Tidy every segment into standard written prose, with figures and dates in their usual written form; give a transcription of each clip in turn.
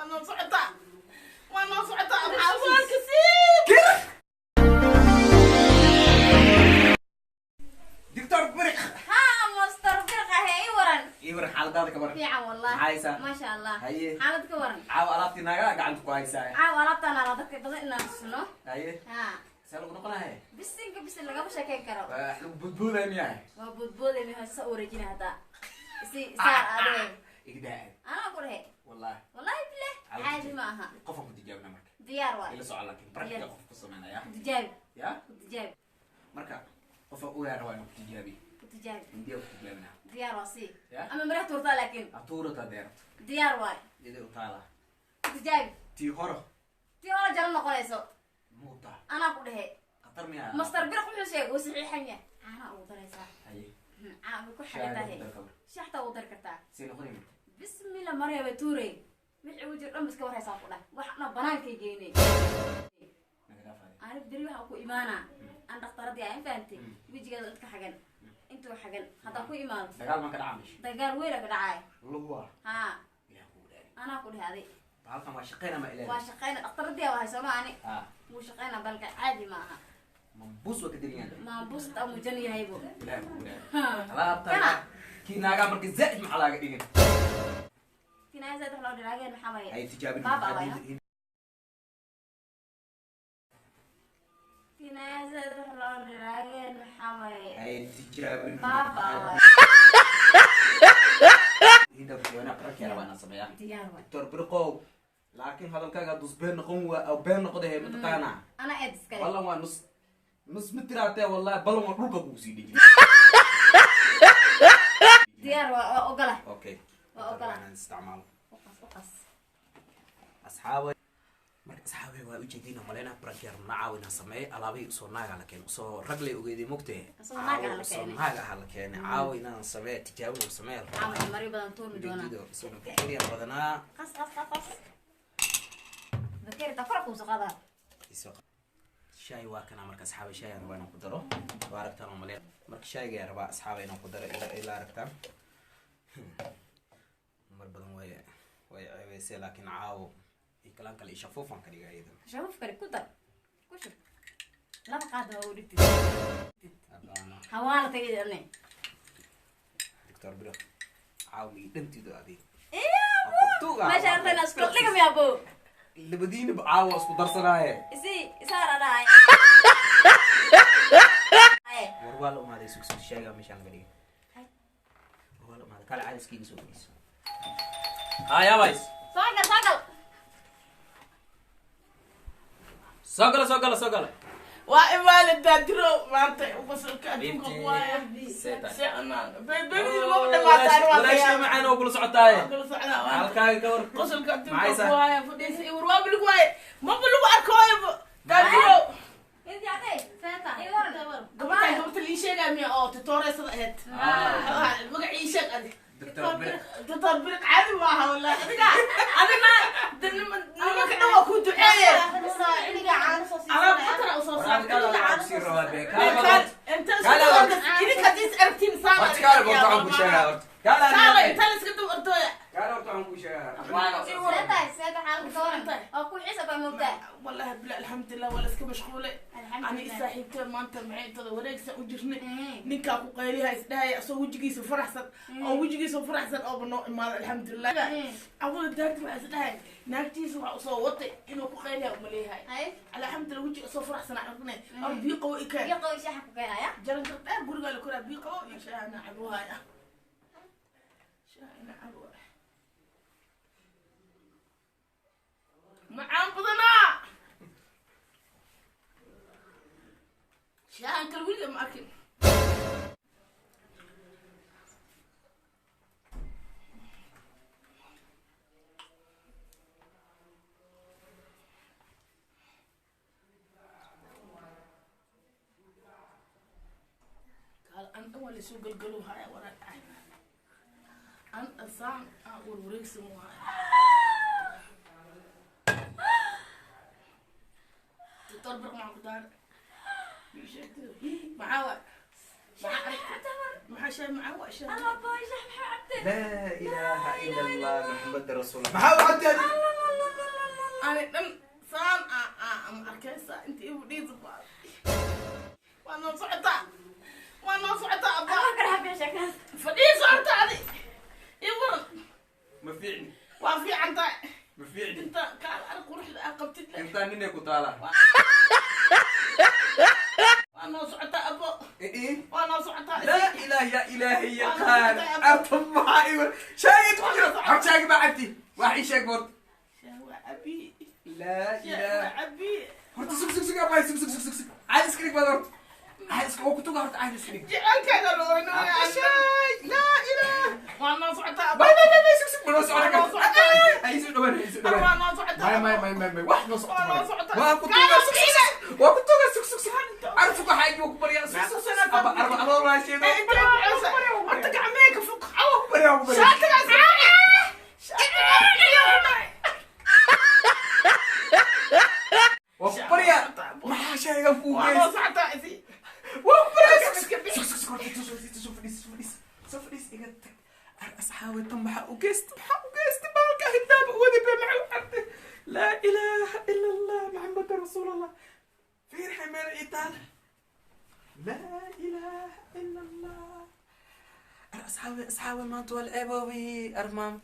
Waa noo socotaa, waa noo socotaa. Maxaa Surwaalka siib. Doctor Biriq. Haa, Master Biriq ah, ii waran. Ii waran, xaaladaada ka waran? Fiican wallahi. Maxaa haysaa? Maasha Allah. Haye. Xaalad ka waran? Caawa alaabtii naagaa gacanta ku haysaa. Caawa alaabtaan ala dadka badan inaan tusno. Haye. Haa. See lagu noqonahay? Bisinka bisin lagama sheekeyn karo. Wax lagu boodboodaya miyaa? Waa boodbooday miyaa sa wareejina hadda. Isi saar adee. Igdaa. Anaa ku dhehe. Wallahi. Wallahi billah. Caadi ma aha. Qofaan ku tijaabina marka. Diyaar waay. Ila soco, laakiin practical qof ku sameynaya. Ku tijaabi. Ya. Ku tijaabi. Marka qofa ogaa rabaa inuu ku tijaabiyo. Ku tijaabi. Hindiya ku tijaabina. Diyaar waa sii. Ya. Ama maraha tuurtaa laakiin. Atuurata deerto. Diyaar waay. Idin u taala. Ku tijaabi. Tii horo. Tii hore jalo noqonayso. Muuta. Anaa ku dhehe. Khatar miyaa? Master Biriq wuxuu sheegay uu saxiixan yahay. Caanaha ugu daraysaa. Haye. Caa ku Shaaha xagatahay. ugu dar kabar. Shaxta ugu dari kartaa. See noqonay marka? Bismillah, Maria way tuuray. Wixii ugu jiro dhan iska warhaysaa ku dhah. Wax dhan banaankay geynay. Naga dhaafay. Ani beri waxaa ku imaanaa. Aan dhakhtaradii aan fahantay. Wejigeeda inta ka xagan. Intuu xagan. Haddaan ku imaado. Dagaal maan ka dhacaa meesha. Dagaal weyn aa ka dhacay. Luwa. Haa. Ilaah kugu dhaari. Anaa ku dhehe aday. Bahalkan waa shaqeyna ma ilaahay. Waa shaqeyna dhakhtaradii waa hayso ma ani. Ha. Wuu shaqeyna balka caadi ma aha. Mambuus waa ka dirinyaa. Maambus taa mujan yahay bu. Ilaah kugu dhaari. Haa. Alaabtan. Kana. Kii naagaa marka zaa'id maxaa laaga dhigin? Kinaaya zaid wax loo dhiraageen maxaa waaye? Hay tijaabin. Baaba waay. Kinaaya zaid wax loo dhiraageen maxaa waaye? Hay tijaabin. Baaba waay. Hinda tijaabina practical rabaa inaan sameeyaa. Diyaar waay. Doctor Biriqow, laakiin hadalkaaga hadduu been noqon waa aw been noqdahe mataqaanaa. Anaa eed iskale. Ballan waa nus nus mitiraatee, wallahi ballan waa dhulka kugu sii dhejin. Diyaar waa, waa ogola. Okay. Waa ogola. Inaan isticmaalo. Uqas uqas. Asxaabay, marka asxaabay waa ujeediin oo maleyna prank yar na caawina sameey alaabihii usoo naaga la keenay, usoo rag lay ogeeday mogtee. Usoo naag ah la Usoo keenay. naag ah la keenay caawa inaan sameey tijaabo uu sameey. Caawa maryo badan tuurmi doonaa. Ujeedido isoo bakteeriya badanaa. Qas qas qas qas. Bakeri ta kor kuuso qadaa. Isoo shaay waa kana. Marka asxaabay shaay aan rabaa inaan ku daro, waa aragtaan oo maleyna. Marka shaayga ayaan rabaa asxaabay inaan ku daro ilaa aragtaan mar badan way ceebeysay, laakiin caawo iyo kalaan kale iyo shafuufaan ka dhigaa iyadan. Shafuuf kale ku dar. Ku shub. Laba qaad waa u dhigtid. Aqaana. Hawaala tagay ane. Doctor Biriq, caawo mi dhantiidu adig. Iyo meesha artayna isku dhiga miyaa bo. Labadiinaba caawa isku darsanaaye. Isi isaar adhaay. War waa la umaaday, sugsug sheega meeshaan laga dhigay. War waa la umaaday, kale caadiskiiga soo fadhiiso. Haya bays. Soo gal, soo gal. Soo gala, soo gala, soo gala. Waa imaale daadiro maanta fasalka adduunka Xabiibti, ku waaya. see tahay? Si anaan beebedii lama dhamaataan waa Walaashay kayaa macaan oo kula socotaaye. Kula socdaa maanta. Halkaaga ka war. Qosolka adduunka Maxay ku waaya fadhiisa iyo war waaba lagu waaye, maba lagu arkooyo daadiro. Intii aday. Seeta. Ii waran. Gabadhan gabadha lii sheegaa miya oo titooreysada ahayd? Magac ii sheeg adi. Doctor Biriq. Doctor Biriq caadi maaha wallahi. Adiga nimanka dhan waa kuu duceeye. Alaab khatara usoo War adiga saartay. waa kusii rabaa bee. Kaale bal. Inta Kaale isku idinka hadii is aragtiin saala. Horta kaale horta waxaan kuu sheegaa horta. Kaale Saala adiga. inta la iska daba ordooya. Kaale horta waxaan kuu sheegaa. Seeta seeta xaalad ka waran. Waa ku xiisa baa moogtaa. Wallahi bila alxamdulilah, waa la iska mashquulay. Ani Alxamdulilah. saaxiibtee maanta maxay tada wareegsan u jirnay, ninkaa ku qayliha isdhahaya asoo wejigiisa faraxsan oo wejigiisa faraxsan ooba noo imaada alxamdulilah. Awala daagti waxaa isdhahay naagtiisa waxaa usoo watay inuu ku qayliha umaleeyahay. Hay. Alxamdulilah, wejiga asoo faraxsan aan aragnay or biyo qabo ikeen. Iyo qoy shaxa ku keenaya. Jaranjar dheer gurigaa la koraa, biyo qabo iyo shaahna cabuhaya, shaahna cabuhaya macaan badanaa. Shaahan kale weliga ma arkin. Kaal an dhan waa laysoo galgalo haya waraa dhacay an asaan aan warwareegsan haya. Doctor Birq maxaa ku daaray? Maxaa waay? Maxaa aragtay? Maxaa shay maxaa waay shay? Allah boy shax maxaa cabtay? Laa ilaaha ila Allah Muhammad rasuulullah. Maxaa u cabtay? Allah. Ani dhan saan ma arkaysaa inta igu dhiisa waa noo socotaa, waa noo socotaa abba. Ama kala habiya sheekaas. Fadhiiso horta adi ii waran. Ma fiicni? Waa fiican tahay. Ma fiicni? Inta kaal arag quruxda aa qabtid le. Intaa ninay ku taalaa. Waa noo socotaa abbo. Eh. Waa noo socotaa. لا اله يا الهي يا قال ارتم معي شايد كجرا حق شايد ما عبتي واحد شايد بورد. Shahwa abi. لا Shahwa اله. abi. هرت سك سك سك اباي سك سك سك سك سك عايز سكريك بورد عايز وكتوغا هرت عايز سكريك. Jecelkaaga looynaya. شاي لا اله. Waa noo socotaa. باي باي باي باي سك سك منو Waa noo سعرك. socotaa. هاي سك دوان هاي سك Waa دوان. noo socotaa. ماي ماي ماي ماي ماي واحد نص. Waa noo socotaa. وكتوغا سك سك وكتوغا سك سك سك عرفك حاجه وكبر يا سك سك سك اربع اربع الله شيء. Ee, intee baxaysa? Horta gacmee ka fuq. بريا بريا. Shaatigaas shaatigaas bixiyo. وبريا ما شايغا Waa noo فوق. socotaa isi. لا اله الا الله محمد رسول الله فير حمار ايطال لا اله الا الله. اصحابي اصحابي ما طول ابوي ارمام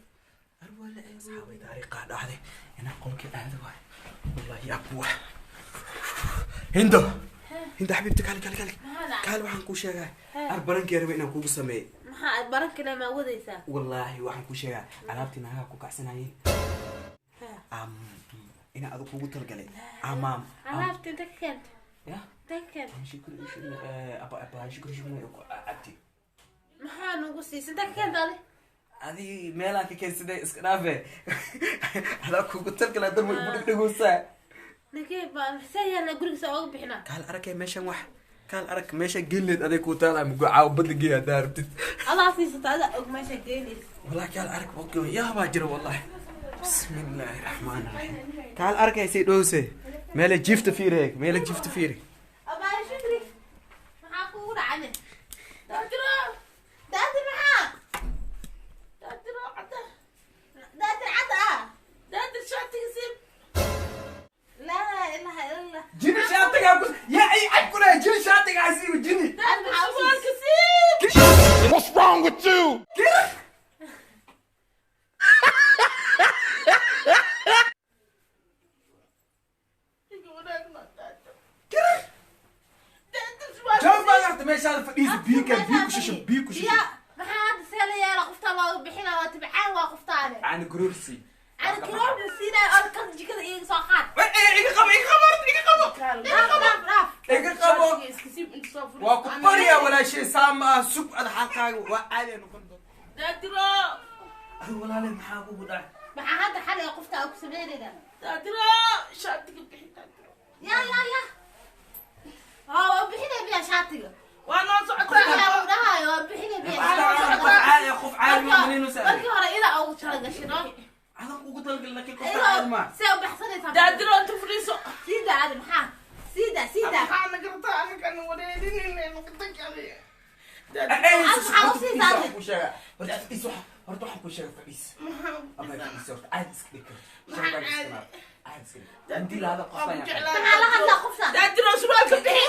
ارول اصحابي طريقه dhacday inaan qolkii aado waay والله يا ابوه. هندو هند حبيبتي kaali kaali kaali kaali waxaan kuu sheegaa arbarankeer raba inaan kugu sameeyo. Maxaa aad baran kale ma wadaysaa? Wallaahi waxaan kuu sheegaa alaabtii naagaha ku kacsanayeen inaan adigu kugu talgalay amaam. Alaabta inta ka keenta? Ya. Inta ka keenta? Abti. Maxaa nugu siisay? Inta ka keenta adi? Adi meelaan ka keensaday iska dhaafe adaa kugu talgalay dan way igu dhegdhegoosaa. Ninkii baa see yaala gurigiisa ooga bixinaa. Kaal aragay meeshan wax kaal arag meesha geeleed aday kuu taalaa mugo caawa badda geey haddaa rabtid. Adaa siisata adaa og meesha geynaysa. والله كال أرك وقوي يا باجر والله بسم الله الرحمن الرحيم كال أرك يا سيد أوسي مالك جيفت فيرك مالك جيفت فيرك. Abaari Shukri, maxaa kugu dhacay? Daadiro. Daadir maxaa? Daadiro cadda. Daadir cad ah. Daadir shaatiga siib. Laa ilaaha illa Allah. جيني شاتك يا اي عكنا جيني شاتك عسير جيني. Daadir surwaalka siib. What's wrong with you? Iga wanaagna daadir. Daadir surwaalka جنب siib. بقى ماشي هذا فديس بيك بيك شش بيك شش. Biya maxaa hadda see la yeela qoftaa looga bixinaa waa tibcaan waa qoftaane. عن كرورسي. Cali karoorna siinaayo oo kan jikada iiga soo qaad. iga qabo iga qabo iga qabo. Dhaaf dhaaf dhaaf. iga qabo. Shaatiga iska siib inta soo furiso. Waa ku barya walaashay saama ah sug ad xalkaaga waa caadi noqon doonta. Daadiro. أي والله maxaa kugu dhacay? Maxaa hadda xaliga qoftaa ku sameynayna? Daadiro shaatiga bixi daadiro. Ya ya ya. Haa waa bixinaya biya shaatiga. Waa noo Qofkaa socotaa. lagu dhahayo waa bixinaya biya qof shaatiga. caadi qof caadi ma malinu saa. Markii hore idaa ugu talagashay no. Adan kugu talgalay laakiin qof caadi ma. Idaa see u baxsanaysaa. Daadiro inta furiso. Sii daa adi maxaa? Sii daa sii daa. Maxaa naga rabtaa anaga wareerinayna noqota kaliya. Horta fadhiis horta waxaan kuu sheegaa fadhiis ama fadhiis horta caadi iska dhig Maxaa caadi? caadi iska dhig intii lahada qof Waa ku ayaan jeclaa. Maxaa la hadlaa qoftaan? Daadiro surwaalka bixi.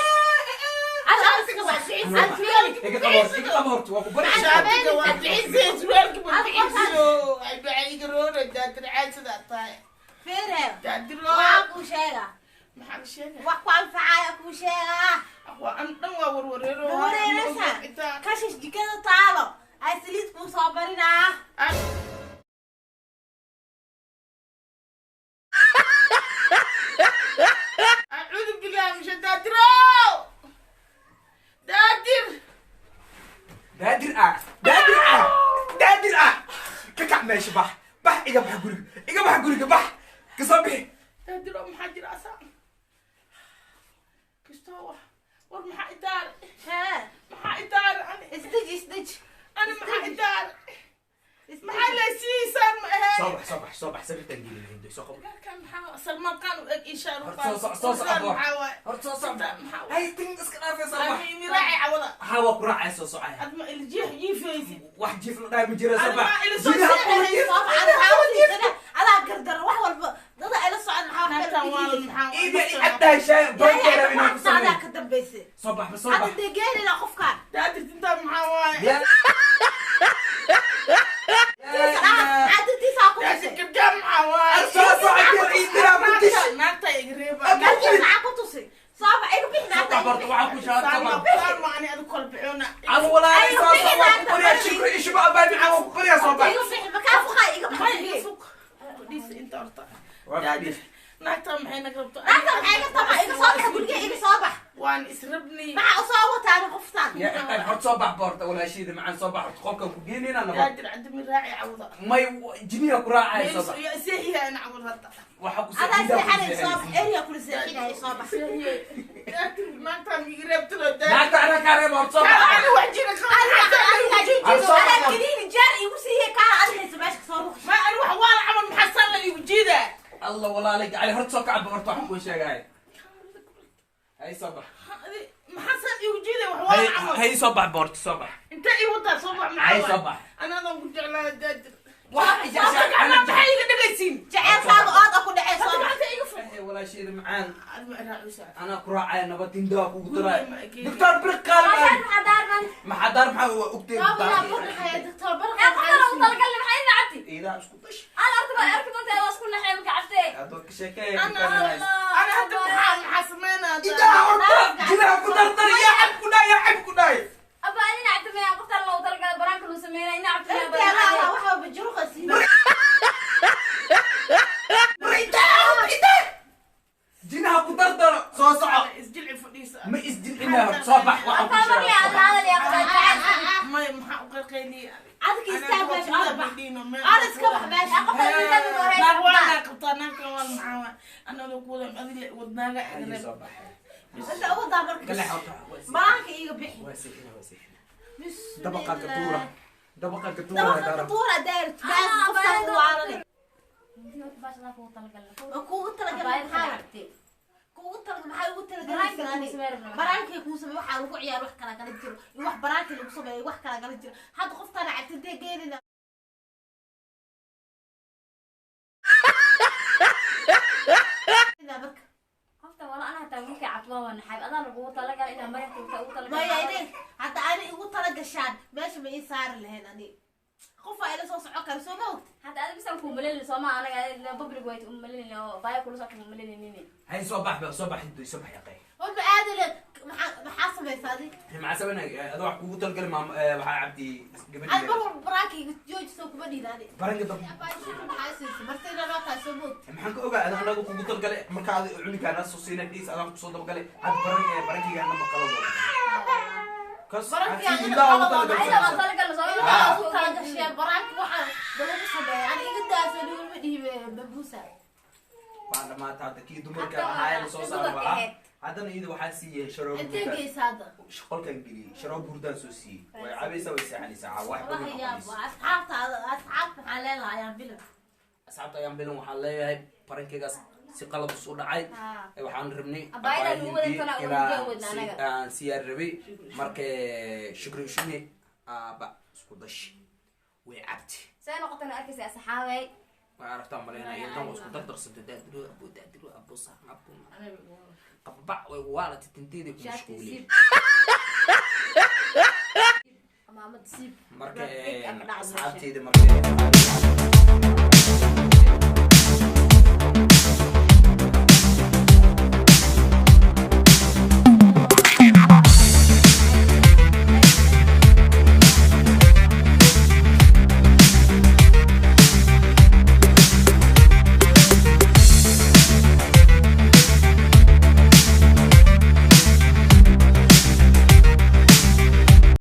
Adi adi iska bax. Adi fiiri. iga qabo horta iga qabo horta waa ku bari. Shaatiga waa bixisay surwaalka ma bixiso. Ay baa iga roora daadir caadi sidaa tahay. Fiiri. Daadiro. Waxaa kuu sheegaa. Maxaa la sheegaa? Wax ku anfacaya kuu sheegaa. Waa an dhan waa warwareero. Wareeraysaa. Kashish jikada taalo. Ay saliid kuu soo barinaa. أعوذ بالله من الشيطان دادر دادر. daadir ah daadir ah daadir ah ka kac meesha bax bax iga bax guriga iga bax guriga bax ka soo bixi. Daadiro maxaa jira asaa kastoo wax war maxaa idaar? Hee. Maxaa idaar ani? Isdeji isdeji. Ani maxaa idaar maxaa laysiisaan ma ahayn? Soo bax soo bax soo bax sariirtan gelin hindoy soo qabo. Kan maxaa Salmaan Qaan u eg ishaan? Horta soo soc soo soc maxaa waay? Horta soo soc. Maxaa waay? Hay tin iska dhaafay soo bax. Ani raaci cawada. Haa waa ku raacay soo socaya. Ad ma iljiix jiifaysid. Wax jiif la dhahay ma jira soo Ani bax. ma ila soo Jinaha seexay. qurxiis. Soo bax. Adi maxaa u siisana? Adaa gardaro wax walba. Dada ay la socon Iida caddahay shaay bankeeda inaan ku Adaa sameeyo. ka dambaysay. Soo bax, soo Hadda bax. dee geenina qofkaan. Daadir, tintaa maxaa waaye? Cadadiisaa ku Daadir, tusay. gabdhaha maxaa waaye? Soo socotay iidira ku dish. Naagta iga reeba. Naagtiisa ku tusay. Soo bax, iga bixi naagta. Soo bax horta, waxaan ku sheegay, soo bax. Saan ma ani adigu kala bixoona. Ama walaalay, soo soo, waa ku baryaa. Shukri ishuba abaa macaan, waa ku baryaa, soo bax. Iga bixi, makaa fuqaa, iga Maxay bixi. iga fog? Fadhiisa inta horta. Waa Daadir, fadhiis. naagta maxay naga rabtaa? Naagta maxay ka tabaa? Iga soo bax guriga, iga soo bax. Waan israbnay. Maxaa u soo wataan qoftaan? Ya iqan, horta soo bax boorta, walaashiida macaan, soo bax horta, qolkan ku geenina nabad. Daadir, cadami raaci cawda. May, jiniya ku raacaya, soo bax. Seexiya ana cawd hadda. Waxa ku Adaa seexinaa. seexanay, soo bax. Eriya kula seexinaya, soo bax. Seexiya. Daadir, naagtaan iga reebtalo, daadir. Naagta ana kaa reeba, horta soo bax. Ani wax jira. Adaa kaniini jaar igu siiyey, kaa adinaysa meesha kasoo ruqsh. Ma ani wax waala camal, maxaa saan la igu jiidaa? Allah, walaalay gacali, horta soo kacba horta, waxaan kuu sheegay, hay soo bax. Maxaa saan igu jiiday? Wax waala camal. Hay soo bax boorta, soo bax. Inta ii wadaa? Soo bax. Hay Maxaa soo waay? bax. Anaadan ku jeclaa, daadir. Waxa Maxay iga dhagaysiin? Jaceylkaaga ooda ku dhacay, soo bax. Gacanta iga fog. Walaasheeda macaan. Aad ma raacaysaa? Anaa ku raacaya, nabad hindaa kugu daraay. Guriga ma ekeeni. Doctor bir qaalib. Maashaan maxaa daarman? Maxaa daar? Maxaa waa ogtay? Waa burxaya doctor barqa. Yaa qofka lagu talagalay, maxay ina cabti? Iidaa isku dash. Aan arki ba arki doontaa, waa isku naxay marka cabtee. Hadda ka sheekeey. Ana hadda maxaa sameynaa? Idaa horta jinaha ku dardar, yaa cab ku dhaay, yaa cab ku dhaay. Abba, ina cabti maya? Qofta loogu talagalay baraanka loo sameynay ina cabti maya? Inta Baraanka. waxa bajuruqa siin. Idaa jinaha ku dardaro, soo soco. Isjilci, fadhiisa. Ma isjilcinaa, horta soo bax, waxaan ku Markaa sheegay. hadla hadal yaa qofka jacayl. May, maxaa u qalqayliya? Adka istaag meesha, oda bax. Oda iska bax meesha. Qofka inta horeysa. Naag waa naa qabtaa, naagka waa maxaa waa anada kuwada adile wadnaaga iga Hay reeb. soo bax. Inta ugu daa marka. Kale horta. Baraanka iga bixi. Waa seexina, waa seexina. Dabaqa ka tuura, dabaqa ka tuura. Dabaqa ka tuura daarit. Baa qoftaan ku waalanay. Baasha kugu talagalay. Waa kuugu talagalay maxaa? Cabtee. Kuugu talagalay maxay ugu Baraanka talagalay? kuu sameeyay. Baraankay kuu sameeyay, waxaa lagu ciyaar wax kala kala jiro iyo wax baraanka lagu sameeyay wax kala kala jiro. Hadda qoftaan cabtay dee geenina. Marka Qofta wala ana hataa markay cabto waa naxay. Adaa lagugu talagalay inaa maryax tuurta ugu talagalay. Maya, idin hadda ani igu tala gashaan meesha ma ii saari lahayn. Ani qof aa ila soo socon kara, soo ma ogta? Hadda adiga bisan kuu malaynin sooma, anaga public way u malaynin oo baaya kula socota kuu malaynin. Hay soo bax ba, soo bax intuu soo bax yaqay. Walba aadi leed, maxaa samaysaa adi? Maxaa sameynaya adoo wax kugu talgalay? Maam, waxaa cabdi Ad mar gabadhi. walba baraanka iga joojiso kuma dhihin ani. Baranka dab. Maxaa siisa martina noo tahay, soo ma ogta? Maxaan ka ogaa? Adaan anagu kugu talgalay marka aad cunigaana soo siinay dhiis, adaan kusoo dabagalay. Had baran barankaygaana maqalo kas. Barankiga indaa ugu Ayada talagalay. waa talagalay sooma. Ilmaha ugu tala gasheen baraanka waxaa dalagu sameeya, ani iga daaso niguma dhihi babuusa. Waa dhamaata hadda, kii dumarka Hadda ahaa la soo kii saaray. dumarka Waa ahayd. haddana iyada waxaa siiyey sharoob Intee hurdaan. geysa hadda? Qolkan geliyey, sharoob hurdaan soo siiyey, way cabaysaa, way seexanaysaa, wax badan Wallahi yaa noqonaysa. Asxaabta, asxaabta maxaa leedahay ayaan bilan? Asxaabta ayaan bilan, waxaan leeyahay barankaygaas si qalad isu dhacay. Waxaan rabnay Abaayada nugu wadan tana, inaan ugu wadna anaga. Aan siyaar rabay marka Shukri Shumi aaba isku dashi way cabti. See noqotana arkaysa asxaabay. Way aragtaa malaynaya iyadan waa isku dardarsantay, daadiro abu, daadiro abu, sax abu qababac, way waalatay, tinteeday ku Shaati mashquuliyey. siib. Amaamad siib. Marka Big aka dhacdo meesha. asxaabteyda marka.